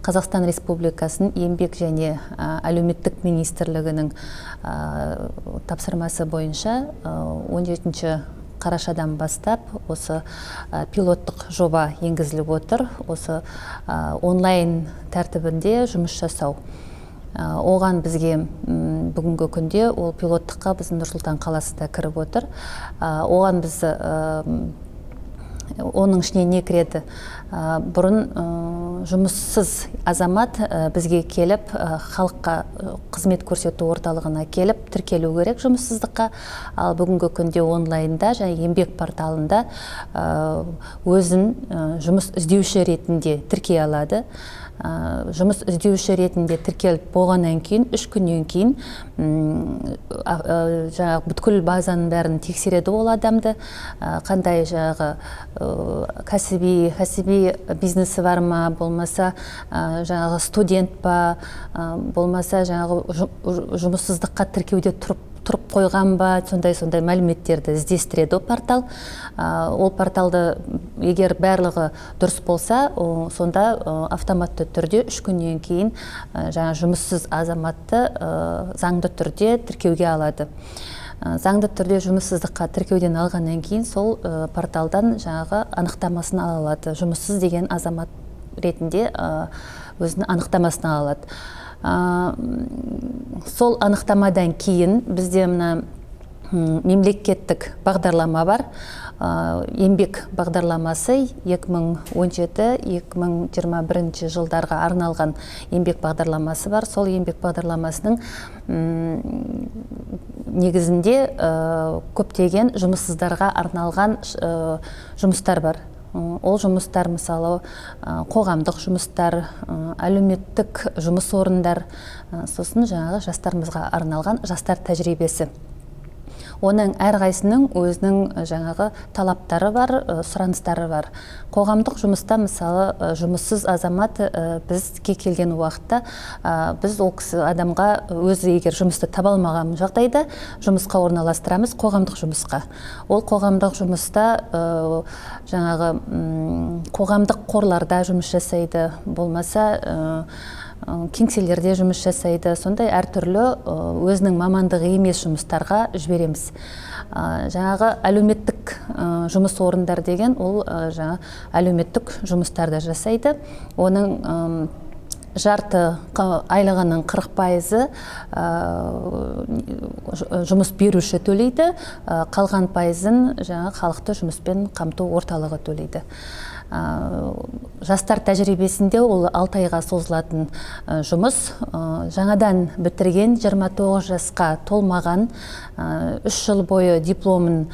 Қазақстан Республикасының Еңбек және әлеуметтік министрлігінің тапсырмасы бойынша 17 қарашадан бастап осы пилоттық жоба енгізіліп отыр. Осы онлайн тәртібінде жұмыс жасау. Оған бізге бүгінгі күнде ол пилоттыққа біздің Нұр-Сұлтан қаласы да кіріп отыр. Оған біз оның ішіне не кіреді? Бұрын жұмыссыз азамат бізге келіп, халыққа қызмет көрсету орталығына келіп тіркелу керек жұмыссыздыққа. Ал бүгінгі күнде онлайнда және еңбек порталында өзін жұмыс іздеуші ретінде тіркей алады. Жұмыс іздеуші ретінде тіркеліп болғаннан кейін, 3 күннен кейін жаңағы бүткіл базаның бәрін тексереді ол адамды. Қандай жаңағы кәсіби бизнесі бар ма, болмаса жаңағы студент па, болмаса жаңағы жұмыссыздыққа тіркеуде тұрып қойған ба, сондай мәліметтерді іздестіреді ол портал. Ол порталды егер барлығы дұрыс болса, сонда автоматты түрде 3 күннен кейін жаңа жұмыссыз азаматты заңды түрде тіркеуге алады. Заңды түрде жұмыссыздыққа тіркеуден алғаннан кейін, сол порталдан жаңағы анықтамасын ала алады, жұмыссыз деген азамат ретінде өзінің анықтамасын ала алады. Сол анықтамадан кейін бізде мына мемлекеттік бағдарлама бар. Еңбек бағдарламасы, 2017-2021 жылдарға арналған еңбек бағдарламасы бар. Сол еңбек бағдарламасының негізінде көптеген жұмыссыздарға арналған жұмыстар бар. Ол жұмыстар, мысалы, қоғамдық жұмыстар, әлеуметтік жұмыс орындар, сосын жаңағы жастарымызға арналған жастар тәжірибесі. Оның әрқайсының өзінің жаңағы талаптары бар, сұраныстары бар. Қоғамдық жұмыста, мысалы, жұмыссыз азамат бізге келген уақытта, біз ол кісі адамға өзі егер жұмысты таба алмаған жағдайда, жұмысқа орналастырамыз, қоғамдық жұмысқа. Ол қоғамдық жұмыста жаңағы қоғамдық қорларда жұмыс жасайды, болмаса кеңселерде жұмыс жасайды. Сондай әртүрлі өзінің мамандығы емес жұмыстарға жібереміз. Жаңағы әлеуметтік жұмыс орындар деген, ол жаңа әлеуметтік жұмыстарды жасайды. Оның жарты айлығының 40%-ы жұмыс беруші төлейді, қалған пайызын жаңа халықты жұмыспен қамту орталығы төлейді. Жастар тәжірибесінде ол 6 айға созылатын жұмыс. Жаңадан бітірген, 29 жасқа толмаған, 3 жыл бойы дипломмен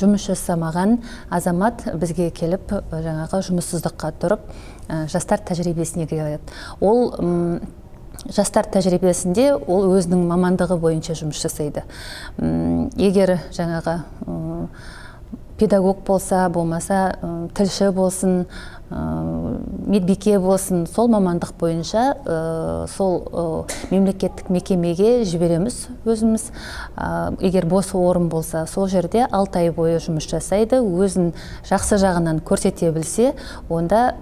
жұмыс жасамаған азамат бізге келіп, жаңағы жұмыссыздыққа тұрып, жастар тәжірибесіне кіреді. Ол жастар тәжірибесінде ол өзінің мамандығы бойынша жұмыс жасайды. Егер жаңағы педагог болса, болмаса тілші болсын, медбике болсын, сол мамандық бойынша сол мемлекеттік мекемеге жібереміз өзіміз. Егер бос орын болса, сол жерде 6 ай бойы жұмыс жасайды. Өзін жақсы жағынан көрсете білсе, онда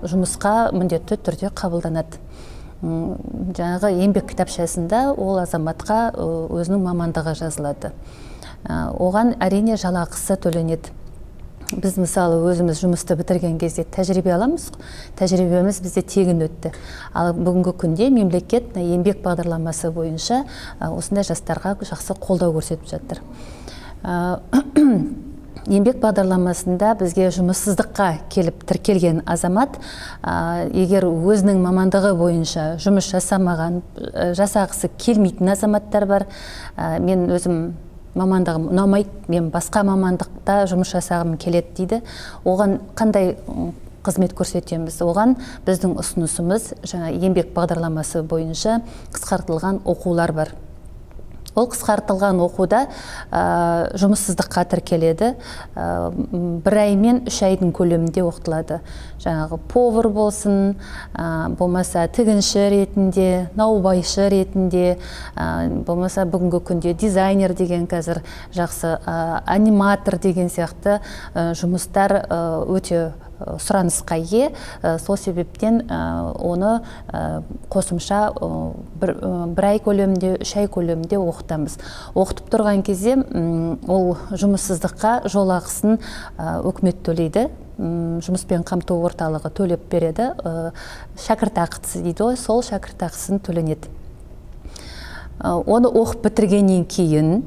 жұмысқа міндетті түрде қабылданады. Жаңағы еңбек кітапшасында ол азаматқа өзінің мамандығы жазылады. Оған, әрине, жалақысы төленеді. Біз, мысалы, өзіміз жұмысты бітірген кезде тәжірибе аламыз, тәжірибеміз бізде тегін өтті. Ал бүгінгі күнде мемлекет мына еңбек бағдарламасы бойынша осындай жастарға жақсы қолдау көрсетіп жатыр. Еңбек бағдарламасында бізге жұмыссыздыққа келіп тіркелген азамат, егер өзінің мамандығы бойынша жұмыс жасамаған, жасағысы келмейтін азаматтар бар. Мен өзім мамандығым ұнамайды, мен басқа мамандықта жұмыс жасағым келеді дейді. Оған қандай қызмет көрсетеміз? Оған біздің ұсынысымыз: жаңа еңбек бағдарламасы бойынша қысқартылған оқулар бар. Ол қысқартылған оқуда жұмыссыздыққа тіркеледі, 1 ай мен 3 айдың көлемінде оқытылады. Жаңағы повар болсын, болмаса тігінші ретінде, наубайшы ретінде, болмаса бүгінгі күнде дизайнер деген қазір жақсы, аниматор деген сияқты жұмыстар өте сұранысқа ие. Сол себептен оны қосымша бір ай көлемінде, 3 ай көлемінде оқытамыз. Оқытып тұрған кезде ол жұмыссыздыққа жол ақысын өкімет төлейді, жұмыспен қамту орталығы төлеп береді. Шәкіртақысы дейді ғой, сол шәкіртақысын төленеді. Оны оқып бітіргеннен кейін,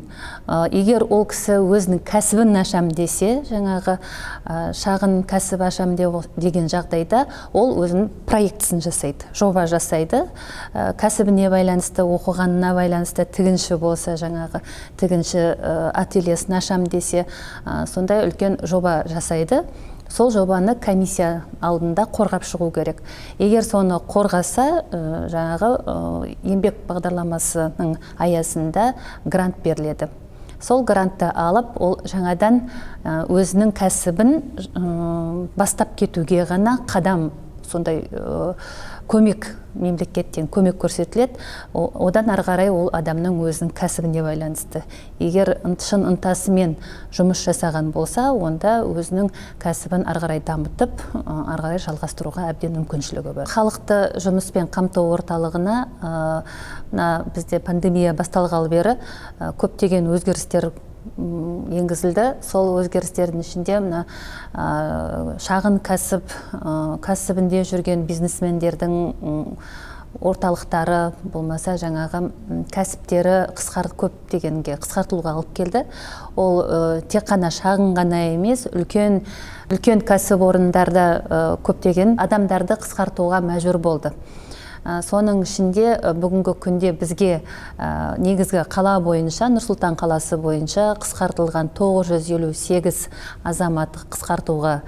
егер ол кісі өзінің кәсібін ашам десе, жаңағы шағын кәсіп ашам деген жағдайда, ол өзінің проектісін жасайды, жоба жасайды. Кәсібіне байланысты, оқығанына байланысты, тігінші болса, жаңағы тігінші ательесін ашам десе, сондай үлкен жоба жасайды. Сол жобаны комиссия алдында қорғап шығу керек. Егер соны қорғаса, жаңағы еңбек бағдарламасының аясында грант беріледі. Сол грантты алып, ол жаңадан өзінің кәсібін бастап кетуге ғана қадам, сондай көмек, мемлекеттен көмек көрсетіледі. Одан ары қарай ол адамның өзінің кәсібіне байланысты. Егер шын ынтасымен жұмыс жасаған болса, онда өзінің кәсібін ары қарай дамытып, ары қарай жалғастыруға әбден мүмкіншілігі бар. Халықты жұмыспен қамту орталығына мына бізде пандемия басталғалы бері көптеген өзгерістер енгізілді. Сол өзгерістердің ішінде мына шағын кәсіп, кәсібінде жүрген бизнесмендердің орталықтары болмаса, жаңағы кәсіптері көптегенге қысқартылуға алып келді. Ол тек қана шағын ғана емес, үлкен үлкен кәсіпорындарда көптеген адамдарды қысқартуға мәжбүр болды. Соның ішінде бүгінгі күнде бізге негізгі қала бойынша, Нұр Сұлтан қаласы бойынша қысқартылған 958 азамат қысқартуға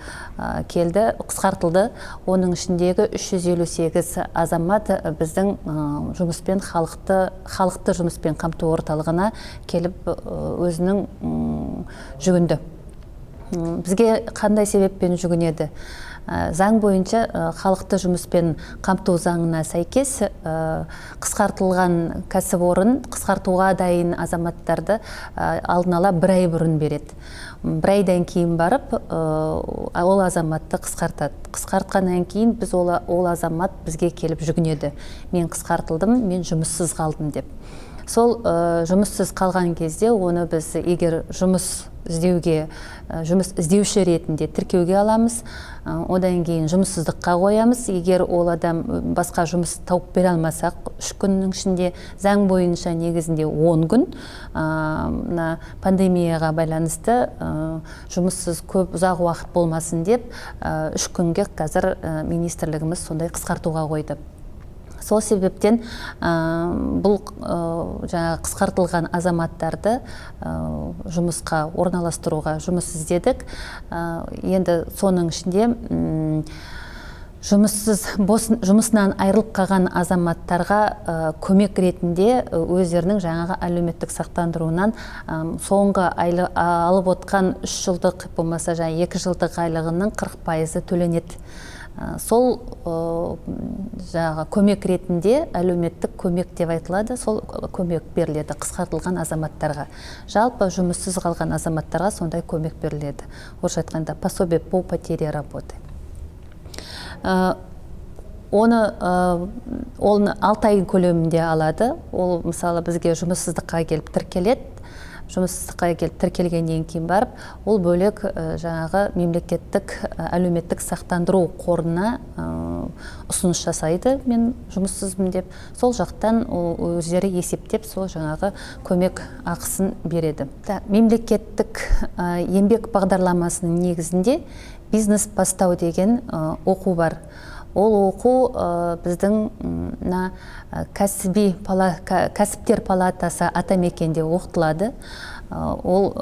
келді, қысқартылды. Оның ішіндегі 358 азамат біздің жұмыспен халықты жұмыспен қамту орталығына келіп, өзінің жүгінді. Бізге қандай себеппен жүгінеді? Заң бойынша, халықты жұмыспен қамту заңына сәйкес, қысқартылған кәсіпорын қысқартуға дайын азаматтарды алдын ала бір ай бұрын береді. Бір айдан кейін барып ол азаматты қысқартады. Қысқартқаннан кейін біз ол азамат бізге келіп жүгінеді: «Мен қысқартылдым, мен жұмыссыз қалдым», – деп. Сол жұмыссыз қалған кезде оны біз егер жұмыс іздеуге, жұмыс іздеуші ретінде тіркеуге аламыз. Одан кейін жұмыссыздыққа қоямыз. Егер ол адам басқа жұмыс тауып бере алмасақ 3 күннің ішінде, заң бойынша негізінде 10 күн, мына пандемияға байланысты жұмыссыз көп ұзақ уақыт болмасын деп, 3 күнге қазір министрлігіміз сондай қысқартуға қойды. Сол себептен бұл жаңағы қысқартылған азаматтарды жұмысқа орналастыруға жұмыс іздедік. Енді соның ішінде жұмыссыз бос, жұмысынан айырылып қалған азаматтарға көмек ретінде өздерінің жаңағы әлеуметтік сақтандыруынан соңғы алып отқан 3 жылдық болмаса жаңағы 2 жылдық айлығының 40%-ы төленеді. Сол жаңағы көмек ретінде, әлеуметтік көмек деп айтылады, сол көмек беріледі қысқартылған азаматтарға. Жалпы жұмыссыз қалған азаматтарға сондай көмек беріледі, орысша айтқанда, пособие по потере работы. Оны 6 ай көлемінде алады. Ол, мысалы, бізге жұмыссыздыққа келіп тіркеледі. Жұмыссыздыққа келіп тіркелгеннен кейін барып, ол бөлек жаңағы мемлекеттік әлеуметтік сақтандыру қорына ұсыныс жасайды, «мен жұмыссызбын» деп. Сол жақтан ол өздері есептеп, сол жаңағы көмек ақысын береді. Мемлекеттік еңбек бағдарламасының негізінде «Бизнес бастау» деген оқу бар. Ол оқу біздің мына кәсіптер палатасы Атамекенде оқытылады. Ол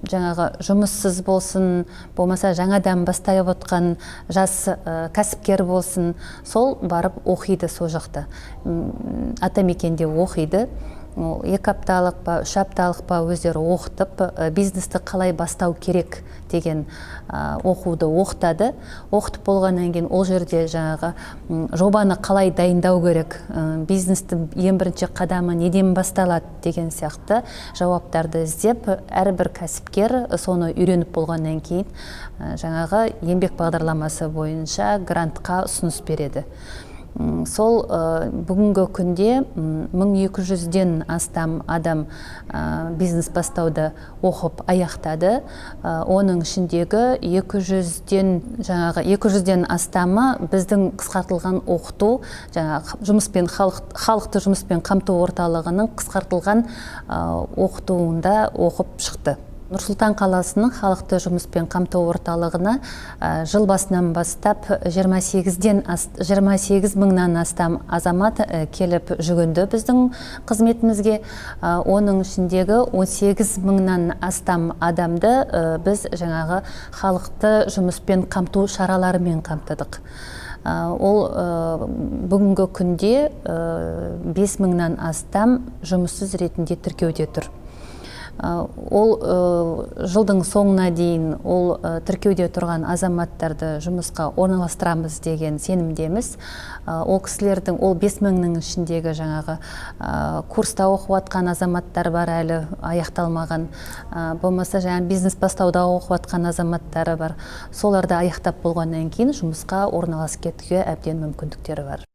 жаңағы жұмыссыз болсын, болмаса жаңадан бастай отқан жас кәсіпкер болсын, сол барып оқиды сол жақта. Атамекенде оқиды. Ол 2 апталық па, 3 апталық па, өздері оқытып, бизнесті қалай бастау керек деген оқуды оқытады. Оқытып болғаннан кейін ол жерде жаңағы жобаны қалай дайындау керек, бизнестің ең бірінші қадамы неден басталады деген сияқты жауаптарды іздеп, әрбір кәсіпкер соны үйреніп болғаннан кейін жаңағы еңбек бағдарламасы бойынша грантқа ұсыныс береді. Сол бүгінгі күнде 1200-ден астам адам бизнес бастауды оқып аяқтады. Оның ішіндегі 200-ден, жаңағы 200-ден астамы біздің қысқартылған оқыту, жаңағы жұмыспен халықты жұмыспен қамту орталығының қысқартылған оқытуында оқып шықты. Нұр Сұлтан қаласының халықты жұмыспен қамту орталығына жыл басынан бастап 28 мыңнан астам азамат келіп жүгінді біздің қызметімізге. Оның ішіндегі 18 мыңнан астам адамды біз жаңағы халықты жұмыспен қамту шараларымен қамтыдық. Ол бүгінгі күнде 5 мыңнан астам жұмыссыз ретінде тіркеуде тұр. Ол жылдың соңына дейін ол тіркеуде тұрған азаматтарды жұмысқа орналастырамыз деген сенімдеміз. Ол кісілердің, ол 5 мыңның ішіндегі жаңағы курста оқып жатқан азаматтар бар, әлі аяқталмаған, болмаса жаңағы бизнес бастауда оқып жатқан азаматтары бар. Соларды аяқтап болғаннан кейін жұмысқа орналасып кетуге әбден мүмкіндіктері бар.